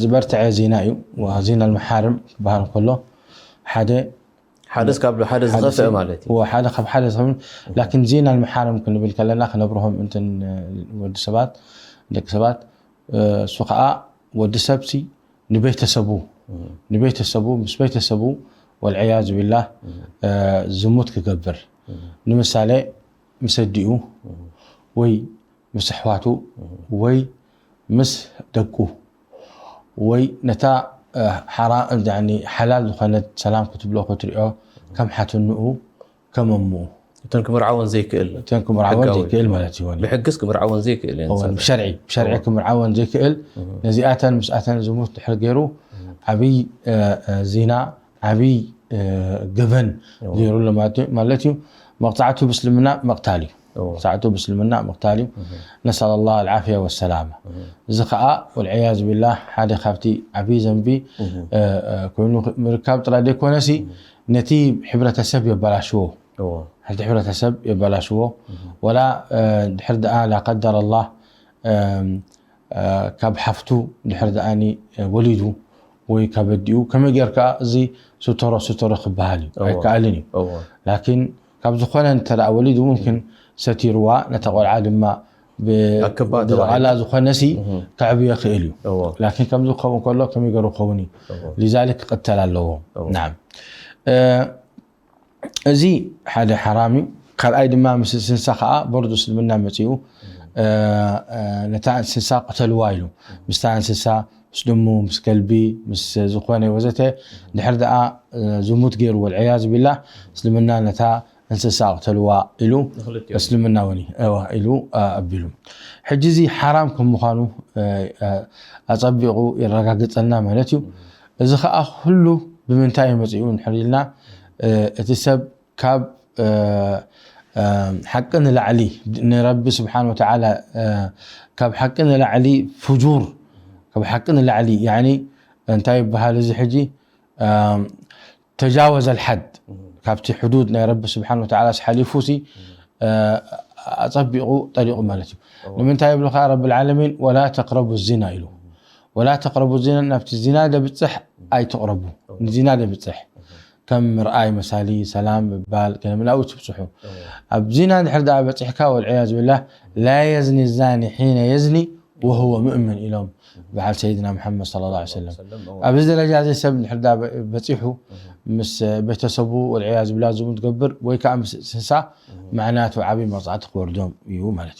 ዝበርትዐ ዜና እዩ። ዜና መሓርም ክበሃል ከሎ ሓደ ሓደ ካብ ሓደ ዝኸፍአ ማለት እዩ። ሓደ ካብ ሓደ ዝኸፍእ። ላኪን ዜና መሓርም ክንብል ከለና ክነብርሆም እንትን ወዲ ሰባት ደቂ ሰባት እሱ ከዓ ወዲ ሰብሲ ንቤተሰቡ ንቤተሰቡ ምስ ቤተሰቡ ወልዕያዝ ቢላህ ዝሙት ክገብር፣ ንምሳሌ ምስ ኣዲኡ ወይ ምስ ኣሕዋቱ ወይ ምስ ደቁ ወይ ነታ ሓላል ዝኾነት ሰላም ክትብሎ ክትሪኦ ከም ሓትንኡ ከም ኣምኡ እተን ክምርዓወን ዘይክእል እተን ክምርዓወን ዘይክእል ማለት እዩ። ብሕግስ ክምርዓወን ዘይክእል ብሸርዒ ብሸርዒ ክምርዓወን ዘይክእል ነዚኣተን ምስኣተን ዝሙት ድሕር ገይሩ ዓብይ ዚና ዓብይ ገበን ገይሩ ኣሎ ማለት እዩ። መቕፃዕቱ ብእስልምና መቕታል እዩ። መቕፃዕቱ ብእስልምና መቕታል እዩ። ነስኣል ላህ ኣልዓፍያ ወሰላማ። እዚ ከዓ ወልዕያዝ ቢላህ ሓደ ካብቲ ዓብይ ዘንቢ ኮይኑ ምርካብ ጥራይ ዘይኮነሲ ነቲ ሕብረተሰብ የበላሽዎ። ነቲ ሕብረተሰብ የበላሽዎ። ወላ ድሕር ደኣ ላቀደር ኣላህ ካብ ሓፍቱ ድሕር ደኣኒ ወሊዱ ወይ ካብ ኣዲኡ ከመይ ጌርካ እዚ ስተሮ ስተሮ ክበሃል እዩ ኣይከኣልን እዩ። ላኪን ካብ ዝኾነ እንተ ደኣ ወሊዱ ሙምኪን ሰቲርዋ ነታ ቆልዓ ድማ ብቃላ ዝኾነሲ ከዕብዮ ክእል እዩ። ላኪን ከምዚ ክኸውን ከሎ ከመይ ገሩ ክኸውን እዩ። ሊዛሊክ ክቅተል ኣለዎ። ናም እዚ ሓደ ሓራም እዩ። ካልኣይ ድማ ምስ ስንሳ ከዓ በርዱ እስልምና መፂኡ ነታ እንስሳ ቅተልዋ ኢሉ ምስታ እንስሳ ምስ ድሙ ምስ ከልቢ ምስ ዝኾነ ወዘተ ድሕር ደኣ ዝሙት ገይሩ ወልዕያዝ ቢላ እስልምና ነታ እንስሳ ቅተልዋ ኢሉ እስልምና እውን ኢሉ ኣቢሉ ሕጂ እዚ ሓራም ከም ምዃኑ ኣፀቢቑ የረጋግፀልና ማለት እዩ። እዚ ከዓ ኩሉ ብምንታይ እዩ መፂኡ እንድሕር ኢልና እቲ ሰብ ካብ ሓቂ ንላዕሊ ንረቢ ስብሓን ወተዓላ ካብ ሓቂ ንላዕሊ ፍጁር ካብ ሓቂ ንላዕሊ ያኒ እንታይ ይበሃል እዚ ሕጂ ተጃወዘ ልሓድ ካብቲ ሕዱድ ናይ ረቢ ስብሓን ወተዓላ ሓሊፉ ሲ ኣፀቢቑ ጠሊቑ ማለት እዩ። ንምንታይ ይብሉ ከዓ ረቢ ልዓለሚን ወላ ተቅረቡ ዚና ኢሉ። ወላ ተቅረቡ ዚና ናብቲ ዚና ደብፅሕ ኣይትቕረቡ። ንዚና ደብፅሕ ከም ምርኣይ መሳሊ ሰላም ምባል ገለ ምናኡ ትብፅሑ። ኣብ ዚና እንድሕር ደኣ በፂሕካ ወልዕያዝ ቢላህ ላ የዝኒ ዛኒ ሒነ የዝኒ ወህወ ሙእምን ኢሎም በዓል ሰይድና ሙሐመድ ሰለላሁ ዐለይሂ ወሰለም። ኣብዚ ደረጃ እዚ ሰብ እንድሕር ደኣ በፂሑ ምስ ቤተሰቡ ወልዕያዝ ቢላህ ዝሙት ገብር ወይ ከዓ ምስ እንስሳ መዕናቱ ዓብይ መቕፃዕቲ ክወርዶም እዩ ማለት እዩ።